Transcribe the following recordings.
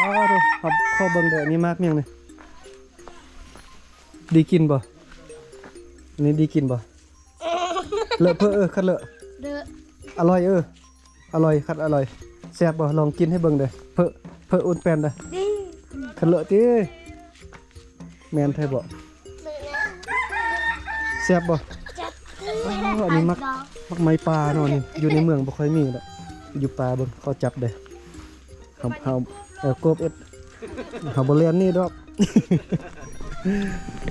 ອ້າວ ຂໍເບິ່ງເດີ້ ອັນນີ້ໝາກຫຍັງນີ້? ດີກິນບໍ່? ອັນນີ້ດີກິນບໍ່? ເລາະເພີ້ ເອີ ຄັນເລາະ ເລາະ ອະລ່ອຍ ເອີ ອະລ່ອຍ ຄັນອະລ່ອຍ ແຊບບໍ່? ລອງກິນໃຫ້ເບິ່ງເດີ້ ເພີ້ ເພີ້ອຸ່ນແປ້ນເດີ້ ດີ ຄັນເລາະຕິ ແມ່ນແທ້ບໍ່? ແຊບບໍ່? ແຊບ ອ້າວ ອັນນີ້ໝາກ ໝາກໄມ້ປ່າເນາະ ນີ້ຢູ່ໃນເມືອງບໍ່ຄ່ອຍມີດອກ ຢູ່ປ່າເບິ່ງ ເຂົາຈັບເດ້ ເຮົາ ເຮົາ ເອີ ກົບເອັດ ເຮົາບໍ່ແລ່ນໜີດອກ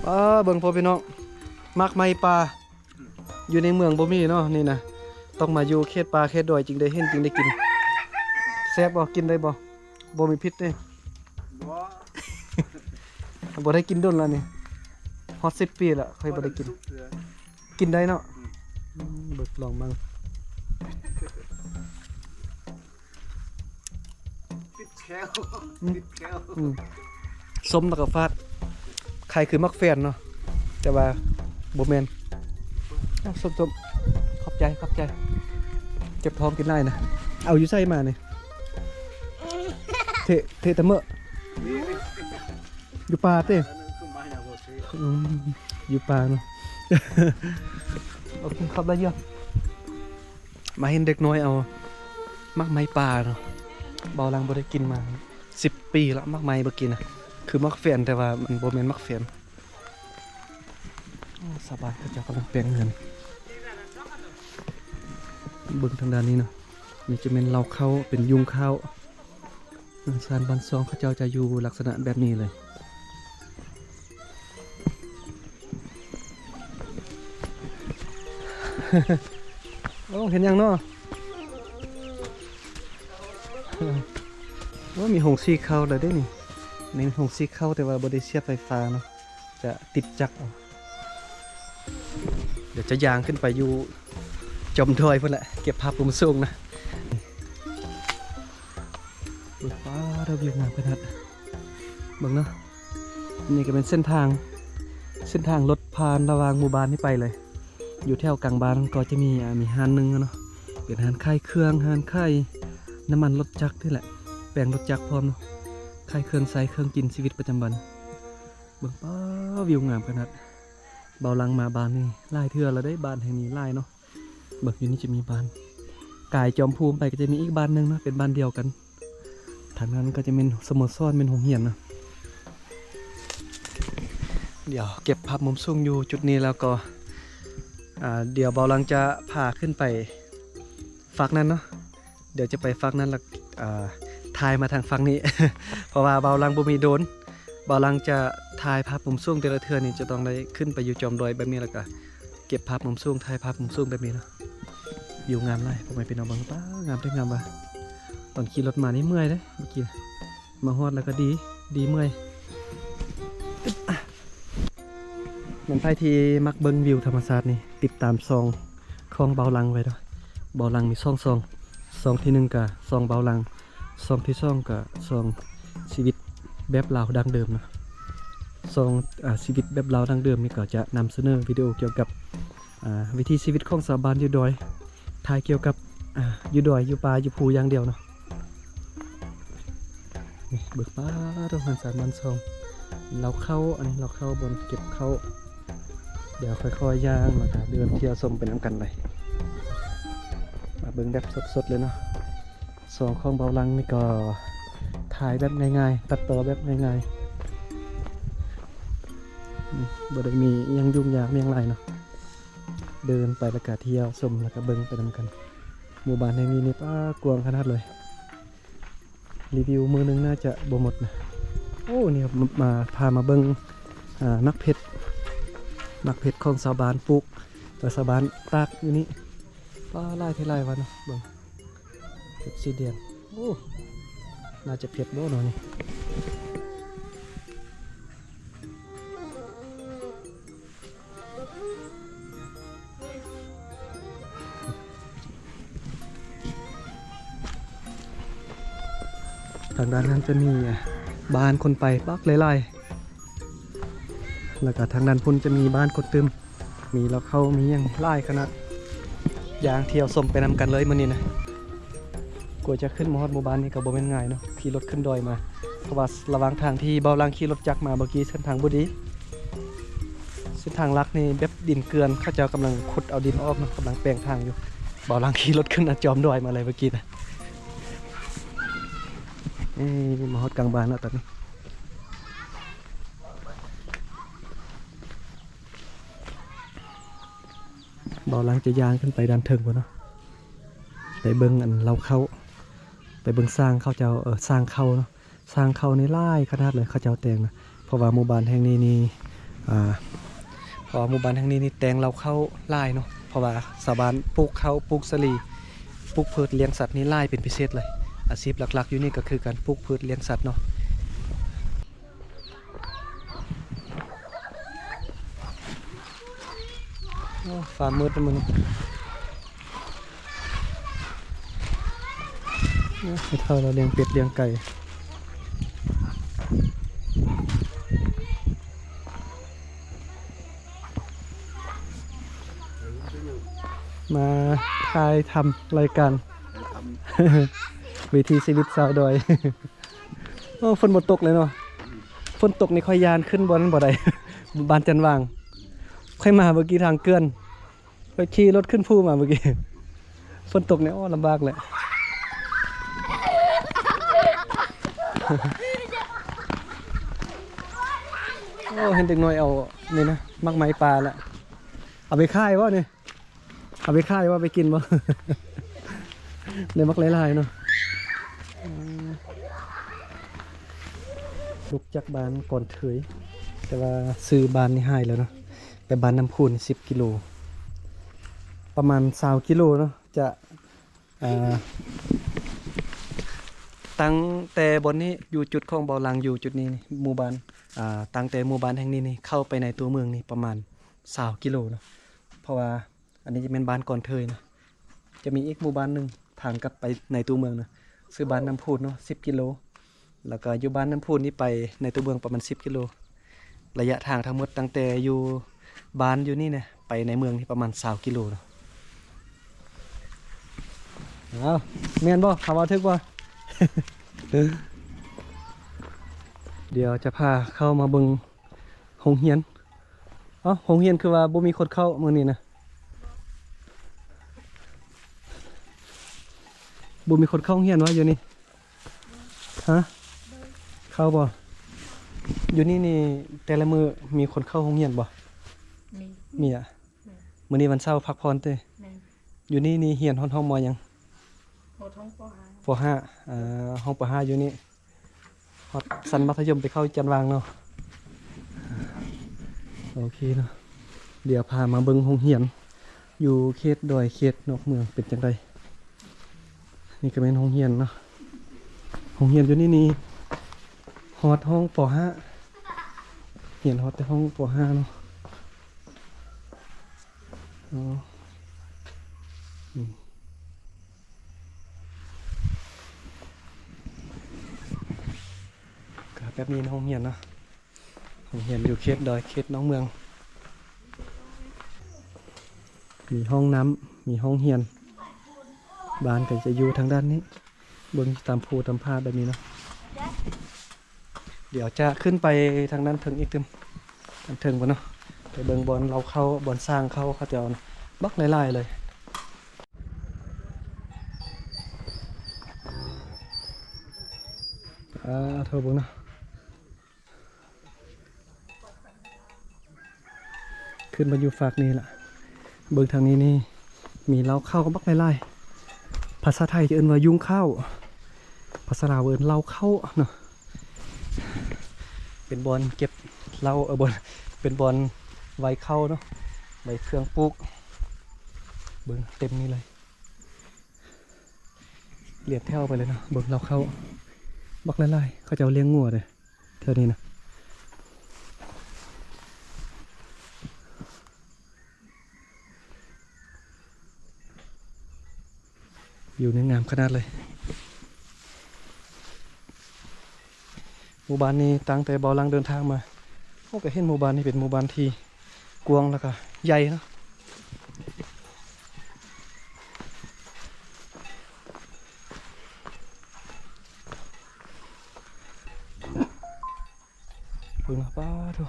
ອ້າ ເບິ່ງພໍ່ພີ່ນ້ອງ ໝາກໄມ້ປ່າ ຢູ່ໃນເມືອງບໍ່ມີເນາະ ນີ້ນະ ຕ້ອງມາຢູ່ເຂດປ່າເຂດດອຍຈຶ່ງໄດ້ເຫັນ ຈຶ່ງໄດ້ກິນ ແຊບບໍ່? ກິນໄດ້ບໍ່? ບໍ່ມີພິດເດ້ ບໍ່ ບໍ່ໄດ້ກິນດົນລະນີ້ ຮອດສິບປີລະ ຂ້ອຍບໍ່ໄດ້ກິນ ກິນໄດ້ເນາະ ອືມ ອືມ ເບິ່ງ ລອງເບິ່ງ ຕິດແຂ້ວ ອືມ ຕິດແຂ້ວ ອືມ ສົ້ມແລ້ວກໍຟາດ ຄ້າຍຄືໝາກແຟນເນາະ ແຕ່ວ່າບໍ່ແມ່ນ ເອົາ ສົ້ມໆ ຂອບໃຈ ຂອບໃຈ ເຈັບທ້ອງກິນຫຼາຍນະ ເອົາຢູ່ໃສມານີ້? ເທ ເທຕະເມາະ ຢູ່ປ່າຕິ ອືມ ຢູ່ປ່າເນາະ ໂອເຄ ຂອບໃຈເຢີະ ມາເຫັນເດັກນ້ອຍເອົາໝາກໄມ້ປ່າເນາະ ເບົາຫຼັງບໍ່ໄດ້ກິນມາສິບປີລະ ໝາກໄມ້ເມື່ອກີ້ນະ ຄືໝາກແຟນ ແຕ່ວ່າມັນບໍ່ແມ່ນໝາກແຟນ ໂອ້ ຊາວບ້ານເຂົາເຈົ້າກຳລັງແປງເຮືອນ ເບິ່ງທາງດ້ານນີ້ເນາະ ນີ້ຈະແມ່ນເລົ້າເຂົ້າ ເປັນຍຸງຂ້າວ ເຮືອນຊານບ້ານຊ່ອງເຂົາເຈົ້າຈະຢູ່ລັກສະນະແບບນີ້ເລີຍ ໂອ້ ເຫັນຫຍັງເນາະ? ໂອ້ ມີໂຮງສີເຂົ້າແລ້ວເດ້ນີ້ ນີ້ໂຮງສີເຂົ້າ ແຕ່ວ່າບໍ່ໄດ້ສຽບໄຟຟ້າເນາະ ຈະຕິດຈັກເອົາ ດຽວຈະຍ່າງຂຶ້ນໄປຢູ່ຈອມດອຍພຸ້ນແຫຼະ ເກັບພາບມຸມສູງນະ ເບິ່ງ ປ້າດ ວິວງາມຂະໜາດ ເບິ່ງເນາະ ນີ້ກໍເປັນເສັ້ນທາງ ເສັ້ນທາງລົດຜ່ານລະຫວ່າງໝູ່ບ້ານນີ້ໄປເລີຍ ຢູ່ແຖວກາງບ້ານກໍຈະມີ ອ່າ ມີຮ້ານໜຶ່ງເນາະ ເປັນຮ້ານຂາຍເຄື່ອງ ຮ້ານຂາຍນ້ຳມັນລົດຈັກນີ້ແຫຼະ ແປງລົດຈັກພ້ອມເນາະ ຂາຍເຄື່ອງໃຊ້ເຄື່ອງກິນຊີວິດປະຈຳວັນ ເບິ່ງ ປ້າ ວິວງາມຂະໜາດ ເບົາຫຼັງມາບ້ານນີ້ຫຼາຍເທື່ອແລ້ວເດ້ ບ້ານແຫ່ງນີ້ຫຼາຍເນາະ ເບິ່ງຢູ່ນີ້ຈະມີບ້ານ ກາຍຈອມພູມໄປກໍຈະມີອີກບ້ານໜຶ່ງເນາະ ເປັນບ້ານດຽວກັນ ທາງນັ້ນກໍຈະແມ່ນສະໂມສອນ ແມ່ນໂຮງຮຽນເນາະ ດຽວເກັບພາບມຸມສູງຢູ່ຈຸດນີ້ແລ້ວກໍ ອ່າ ດຽວເບົາຫຼັງຈະພາຂຶ້ນໄປຟາກນັ້ນເນາະ ດຽວຈະໄປຟາກນັ້ນ ແລ້ວ ອ່າ ຖ່າຍມາທາງຝັ່ງນີ້ ເພາະວ່າເບົາຫຼັງບໍ່ມີໂດຣນ ເບົາຫຼັງຈະຖ່າຍພາບມຸມສູງແຕ່ລະເທື່ອນີ້ ຈະຕ້ອງໄດ້ຂຶ້ນໄປຢູ່ຈອມດອຍແບບນີ້ ແລ້ວກະເກັບພາບມຸມສູງ ຖ່າຍພາບມຸມສູງແບບນີ້ເນາະ ວິວງາມຫຼາຍ ພໍ່ແມ່ພີ່ນ້ອງເບິ່ງ ປ້າ ງາມແທ້ງາມວ່າ ຕອນຂີ່ລົດມານີ້ເມື່ອຍເດ້ ເມື່ອກີ້ ມາຮອດແລ້ວກໍດີ ດີເມື່ອຍ ແມ່ນໃຜທີ່ມັກເບິ່ງວິວທຳມະຊາດນີ້ ຕິດຕາມຊ່ອງຂອງເບົາຫຼັງໄວ້ເດີ້ ເບົາຫຼັງມີສອງຊ່ອງ ຊ່ອງທີໜຶ່ງກະຊ່ອງເບົາຫຼັງ ຊ່ອງທີສອງກະຊ່ອງຊີວິດແບບລາວດັ້ງເດີມເນາະ ຊ່ອງ ອາ ຊີວິດແບບລາວດັ້ງເດີມນີ້ກໍຈະນຳສະເໜີວິດີໂອກ່ຽວກັບ ອາ ວິຖີຊີວິດຂອງຊາວບ້ານຢູ່ດອຍ ຖ່າຍກ່ຽວກັບ ອາ ຢູ່ດອຍ ຢູ່ປ່າ ຢູ່ພູຢ່າງດຽວເນາະ. ນີ້ເບິ່ງ ປາດໂທ້ ເຮືອນຊານບ້ານຊ່ອງ ເລົ້າເຂົ້າ ອັນນີ້ເລົ້າເຂົ້າ ບ່ອນເກັບເຂົ້າ ດຽວຄ່ອຍໆຍ່າງ ແລ້ວກະເດີນທ່ຽວຊົມໄປນຳກັນເລີຍ ມາເບິ່ງແບບສົດໆເລີຍເນາະ ຊ່ອງຂອງເບົາຫຼັງນີ້ກໍຖ່າຍແບບງ່າຍໆ ຕັດຕໍ່ແບບງ່າຍໆ ນີ້ ບໍ່ໄດ້ມີອີ່ຫຍັງຫຍຸ້ງຍາກມີຫຍັງຫຼາຍເນາະ ເດີນໄປແລ້ວກະທ່ຽວຊົມ ແລ້ວກະເບິ່ງໄປນຳກັນ ໝູ່ບ້ານແຫ່ງນີ້ນີ້ ປາດ ກວ້າງຂະໜາດເລີຍ. ຣີວິວມື້ໜຶ່ງໜ້າຈະບໍ່ໝົດນະ ໂອ້ ນີ້ ມາ ພາມາເບິ່ງ ອາ ໝາກເຜັດ ໝາກເຜັດຂອງຊາວບ້ານປູກ ແລະ ຊາວບ້ານຕາກຢູ່ນີ້ ປາ ຫຼາຍແທ້ຫຼາຍວ່າເນາະ ເບິ່ງ ເຜັດສີແດງ ໂອ້ ໜ້າຈະເຜັດບໍ່ເນາະນີ້. ທາງດ້ານນັ້ນຈະມີບ້ານຄົນໄປບັກຫຼາຍໆ ແລ້ວກະທາງດ້ານພຸ້ນຈະມີບ້ານຄົນຕື່ມ ມີເລົ້າເຂົ້າ ມີຫຍັງຫຼາຍຂະໜາດ ຍ່າງທ່ຽວຊົມໄປນຳກັນເລີຍມື້ນີ້ນະ ກວ່າຈະຂຶ້ນມາຮອດໝູ່ບ້ານນີ້ກໍບໍ່ແມ່ນງ່າຍເນາະ ຂີ່ລົດຂຶ້ນດອຍມາ ເພາະວ່າລະຫວ່າງທາງທີ່ເບົາຫຼັງຂີ່ລົດຈັກມາເມື່ອກີ້ ເສັ້ນທາງບໍ່ດີ ເສັ້ນທາງຫຼັກນີ້ແບບດິນເກືອນ ເຂົາເຈົ້າກຳລັງຂຸດເອົາດິນອອກເນາະ ກຳລັງແປງທາງຢູ່. ເບົາຫຼັງຂີ່ລົດຂຶ້ນນະ ຈອມດອຍມາເລີຍເມື່ອກີ້ນະ. ເອີ ມາຮອດກາງບ້ານແລ້ວຕອນນີ້. ເບົາຫຼັງຈະຍ່າງຂຶ້ນໄປດ້ານເທິງພຸ້ນເນາະ ໄປເບິ່ງອັນເລົ້າເຂົ້າ ໄປເບິ່ງຊ່າງເຂົາເຈົ້າ ເອີ ຊ່າງເຂົ້າເນາະ. ຊ່າງເຂົ້ານີ້ຫຼາຍຂະໜາດເລີຍ ເຂົາເຈົ້າແຕ່ງນະ ເພາະວ່າໝູ່ບ້ານແຫ່ງນີ້ນີ້ ອ່າ ເພາະວ່າໝູ່ບ້ານແຫ່ງນີ້ນີ້ແຕ່ງເລົ້າເຂົ້າຫຼາຍເນາະ ເພາະວ່າຊາວບ້ານປູກເຂົ້າ ປູກສາລີ ປູກພືດລ້ຽງສັດນີ້ຫຼາຍເປັນພິເສດເລີຍ. ອາຊີບຫຼັກໆຢູ່ນີ້ກໍຄືການປູກພືດລ້ຽງສັດເນາະ. ໂອ້ ຟ້າມືດແລ້ວມື້ນີ້ ໂອ້ ໄປເທົ່າລາວລ້ຽງເປັດລ້ຽງໄກ່ ມາຖ່າຍທຳລາຍການ ວິຖີຊີວິດຊາວດອຍ. ໂອ້ ຝົນບໍ່ຕົກເລີຍເນາະ ຝົນຕົກນີ້ຂ້ອຍຢ້ານຂຶ້ນບ່ອນນັ້ນບໍ່ໄດ້ ບ້ານຈັນຫວ່າງ. ຂ້ອຍມາເມື່ອກີ້ທາງເກືອນ ຂ້ອຍຂີ່ລົດຂຶ້ນພູມາເມື່ອກີ້ ຝົນຕົກນີ້ ໂອ້ ລຳບາກແຫຼະ. ໂອ້ ເຫັນເດັກນ້ອຍເອົານີ້ນະ ໝາກໄມ້ປ່າລະ ເອົາໄປຂາຍບໍ່ນີ້? ເອົາໄປຂາຍບໍ່ ໄປກິນບໍ່? ໄດ້ບັກຫຼາຍໆເນາະ. ອືມ ລຸກຈາກບ້ານກ່ອນເທີຍ ແຕ່ວ່າຊື່ບ້ານນີ້ຫາຍແລ້ວເນາະ ໄປບ້ານນ້ຳພຸນສິບກິໂລ ປະມານຊາວກິໂລເນາະ. ຈະ ອ່າ ຕັ້ງແຕ່ບ່ອນນີ້ ຢູ່ຈຸດຂອງເບົາຫຼັງ ຢູ່ຈຸດນີ້ນີ້ ໝູ່ບ້ານ ອ່າ ຕັ້ງແຕ່ໝູ່ບ້ານແຫ່ງນີ້ນີ້ ເຂົ້າໄປໃນຕົວເມືອງນີ້ປະມານຊາວກິໂລເນາະ ເພາະວ່າ ອັນນີ້ຈະແມ່ນບ້ານກ່ອນເທີຍນະ ຈະມີອີກໝູ່ບ້ານໜຶ່ງທາງກັບໄປໃນຕົວເມືອງນະ ຊື່ບ້ານນ້ຳພຸນເນາະ ສິບກິໂລ ແລ້ວກໍຢູ່ບ້ານນ້ຳພຸນນີ້ໄປໃນຕົວເມືອງປະມານສິບກິໂລ. ໄລຍະທາງທັງໝົດຕັ້ງແຕ່ຢູ່ບ້ານຢູ່ນີ້ນະ ໄປໃນເມືອງນີ້ປະມານຊາວກິໂລເນາະ. ອ້າວ ແມ່ນບໍ່? ເຂົາເວົ້າຖືກບໍ່? ດຽວຈະພາເຂົ້າມາເບິ່ງ ໂຮງຮຽນ. ເອົ້າ ໂຮງຮຽນຄືວ່າບໍ່ມີຄົນເຂົ້າມື້ນີ້ນະ? ບໍ່ມີຄົນເຂົ້າໂຮງຮຽນວະຢູ່ນີ້? ຮະ? ເຂົ້າບໍ່? ຢູ່ນີ້ນີ້ແຕ່ລະມື້ມີຄົນເຂົ້າໂຮງຮຽນບໍ່? ມີ ມີອະ. ແມ່ນ. ມື້ນີ້ວັນເສົາພັກຜ່ອນຕິ? ແມ່ນ. ຢູ່ນີ້ນີ້ຮຽນຮອດຫ້ອງ ມໍ ຫຍັງ? ຮອດຫ້ອງ ປໍຫ້າ ປໍຫ້າ ເອີ ຫ້ອງ ປໍຫ້າ ຢູ່ນີ້. ຮອດຊັ້ນມັດທະຍົມໄປເຂົ້າຈັນຫວ່າງເນາະ. ໂອເຄເນາະ ດຽວພາມາເບິ່ງໂຮງຮຽນຢູ່ເຂດດອຍ ເຂດນອກເມືອງເປັນຈັ່ງໃດ. ນີ້ກໍແມ່ນໂຮງຮຽນເນາະ ໂຮງຮຽນຢູ່ນີ້ນີ້ຮອດຫ້ອງ ປໍຫ້າ ຮຽນຮອດແຕ່ຫ້ອງ ປໍຫ້າ ເນາະ. ອໍ ອືມ ກໍແບບນີ້ນະ ໂຮງຮຽນເນາະ ໂຮງຮຽນຢູ່ເຂດດອຍ ເຂດນອກເມືອງ ມີຫ້ອງນ້ຳ ມີຫ້ອງຮຽນ ບ້ານກໍຈະຢູ່ທາງດ້ານນີ້ ເບິ່ງຕາມພູຕາມຜາແບບນີ້ເນາະ. ດຽວຈະຂຶ້ນໄປທາງດ້ານເທິງອີກຕື່ມ ທາງເທິງພຸ້ນເນາະ ໄປເບິ່ງບ່ອນເລົ້າເຂົ້າ ບ່ອນຊ່າງເຂົ້າ ເຂົາເຈົ້າບັກຫຼາຍໆເລີຍ. ອາ ໂທ້ ເບິ່ງເນາະ ຂຶ້ນມາຢູ່ຟາກນີ້ລະ ເບິ່ງທາງນີ້ນີ້ ມີເລົ້າເຂົ້າບັກຫຼາຍໆ ພາສາໄທຈະເອີ້ນວ່າຍຸງເຂົ້າ ພາສາລາວເອີ້ນເລົ້າເຂົ້າເນາະ. ເປັນບ່ອນເກັບເລົ້າ ເອີ ບ່ອນ ເປັນບ່ອນໄວ້ເຂົ້າເນາະ ໄວ້ເຄື່ອງປູກ ເບິ່ງເຕັມນີ້ເລີຍ ລຽນແຖວໄປເລີຍເນາະ. ເບິ່ງເລົ້າເຂົ້າບັກຫຼາຍໆ ເຂົາເຈົ້າລ້ຽງງົວເດ້ ແຖວນີ້ນະ ວິວນີ້ງາມຂະໜາດເລີຍ. ໝູ່ບ້ານນີ້ຕັ້ງແຕ່ເບົາຫຼັງເດີນທາງມາ ໂອ້ ກໍເຫັນໝູ່ບ້ານນີ້ເປັນໝູ່ບ້ານທີ່ກວ້າງ ແລ້ວກໍໃຫຍ່ເນາະ. ເບິ່ງເນາະ ປ້າໂທ້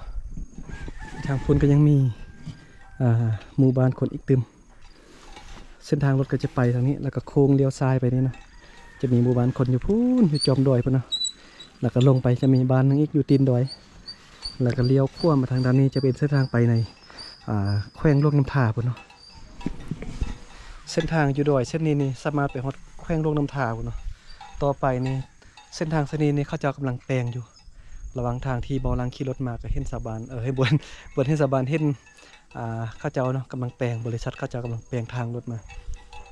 ທາງພຸ້ນກໍຍັງມີ ອ່າ ໝູ່ບ້ານຄົນອີກຕື່ມ. ເສັ້ນທາງລົດກໍຈະໄປທາງນີ້ ແລ້ວກໍໂຄ້ງລ້ຽວຊ້າຍໄປນີ້ເນາະ ຈະມີໝູ່ບ້ານຄົນຢູ່ພຸ້ນ ຢູ່ຈອມດອຍພຸ້ນເນາະ ແລ້ວກໍລົງໄປຈະມີບ້ານໜຶ່ງອີກຢູ່ຕີນດອຍ ແລ້ວກໍລ້ຽວຂວາມາທາງດ້ານນີ້ ຈະເປັນເສັ້ນທາງໄປໃນ ອ່າ ແຂວງຫຼວງນ້ຳທາພຸ້ນເນາະ. ເສັ້ນທາງຢູ່ດອຍເສັ້ນນີ້ນີ້ ສາມາດໄປຮອດແຂວງຫຼວງນ້ຳທາພຸ້ນເນາະ. ຕໍ່ໄປນີ້ ເສັ້ນທາງເສັ້ນນີ້ນີ້ ເຂົາເຈົ້າກຳລັງແປງຢູ່ ລະຫວ່າງທາງທີ່ເບົາຫຼັງຂີ່ລົດມາ ກໍເຫັນຊາວບ້ານ ເອີ ເຫັນ ບໍ່ ບໍ່ເຫັນຊາວບ້ານ ເຫັນ ອ່າ ເຂົາເຈົ້າເນາະ ກຳລັງແປງ ບໍລິສັດເຂົາເຈົ້າກຳລັງແປງທາງລົດມາ.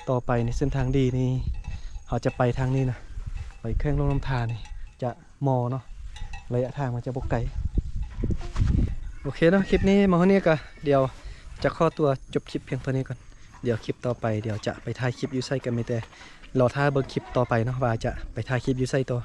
ຕໍ່ໄປນີ້ເສັ້ນທາງດີນີ້ ເຮົາຈະໄປທາງນີ້ນະ ໄປແຂວງຫຼວງນ້ຳທານີ້ ຈະ ມໍເນາະ ໄລຍະທາງມັນຈະບໍ່ໄກ. ໂອເຄເນາະ ຄລິບນີ້ມາຮອດນີ້ກະ ດຽວຈະຂໍຕົວຈົບຄລິບພຽງເທົ່ານີ້ກ່ອນ. ດຽວຄລິບຕໍ່ໄປ ດຽວຈະໄປຖ່າຍຄລິບຢູ່ໃສ ກະມີແຕ່ລໍຖ້າເບິ່ງຄລິບຕໍ່ໄປເນາະ ວ່າຈະໄປຖ່າຍຄລິບຢູ່ໃສຕໍ່.